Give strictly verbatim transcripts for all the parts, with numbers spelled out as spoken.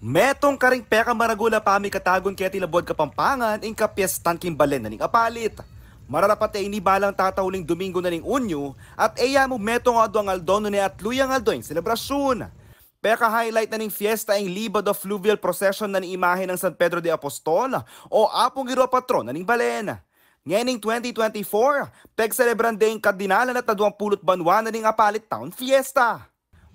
Metung karing pekamaragul a pamikatagun keti labuad Kapampangan ing kapiestan king balen na ning Apalit. Mararapat e ini balang tatauling Domingo na ning Unyo at e ya mu metung a aduang aldo nune atlu yang aldo ing selebrasyun. Peka-highlight na ning fiesta ing Libado Fluvial Procession na ning imahe nang San Pedro de Apostol o Apung Iru a patron na ning balen. Ngening twenty twenty-four, pegselebran de ing kadinalan at aduang pulu't banwa na ning Apalit Town Fiesta.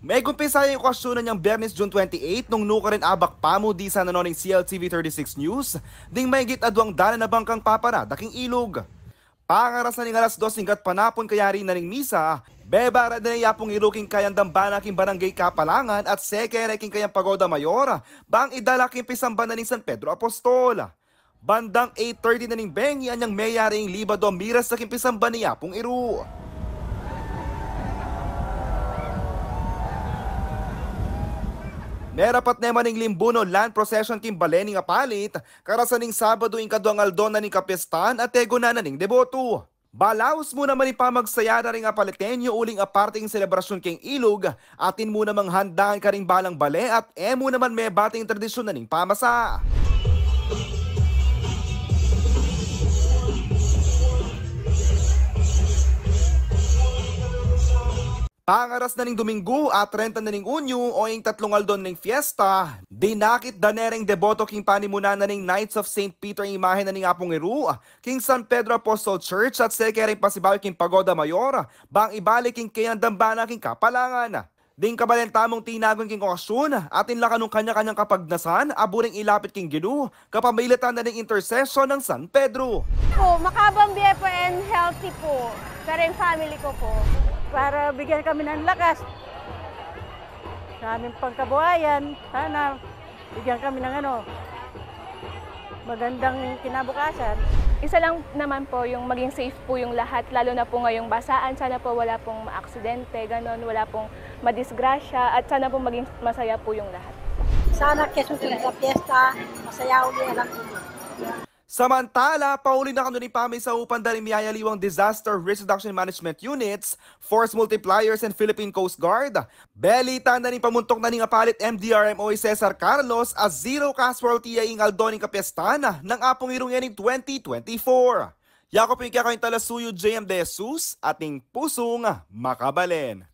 Megumpisa ya ing okasyon na niyang Biyernes, June twenty-eight, nung nukarin abak pamu di sana no ning C L T V thirty-six News, ding mayigit aduang dalan a bangkang paparada king ilug. Pangaras na ning alas dos ing gatpanapun kayari na ning misa, bebara da ne i Apung Iru king kayang dambana king Barangay Kapalangan at seke re king kayang Pagoda Mayor, bang idala king pisamban na ning San Pedro Apostol. Bandang eight thirty na ning bengi anyang meyari ing Libado miras na king pisamban ni Apung Iru. Merapat ne man ing limbuno land procession king balen ning Apalit, karasan ning Sabadu ing kaduang aldo na ning kapiestan at tegunan na ning deboto. Balaus mu naman ing pamagsaya da ring Apaliteño uling aparte ing selebrasyun king ilug, atin mu namang handahan karing balang bale at e mu naman mebati ing tradisyun na ning pamasa. Pangaras na ning Domingo at trenta na ning Unyo o ing tatlung aldo ning fiesta, dinakit da ne ring deboto king panimunan na ning Knights of Saint Peter ing imahe na ning Apung Iru king San Pedro Apostol Church at seke ring pasibayu king Pagoda Mayor, bang ibalik king kayang dambana king Kapalangan. Ding kabalen tamung tinagun king okasyon, atin la kanung kanya-kanyang kapagnasan a buring ilapit king Ginu, kapamilatan na ning intercession nang San Pedro. Po, makabang bie po and healthy po. Pero yung family ko po. Para bigyan kami ng lakas sa aming pangkabuhayan. Sana bigyan kami ng ano, magandang kinabukasan. Isa lang naman po yung maging safe po yung lahat, lalo na po ngayong basaan. Sana po wala pong maaksidente, ganon, wala pong madisgrasya, at sana po maging masaya po yung lahat. Sana keso sa fiesta, masaya uli ang lahat. Samantala, pauli na kanu ning pamisaupan da ring miyayaliwang Disaster Risk Reduction Management Units, Force Multipliers, and Philippine Coast Guard. Belitan na ning pamuntuk na ning Apalit M D R M O i Cesar Carlos a zero casualty ya ing aldo ning kapiestan nang Apung Iru ngening twenty twenty-four. Yaku pu ing kekayung talasuyu, J M De Jesus, ating pusung makabalen.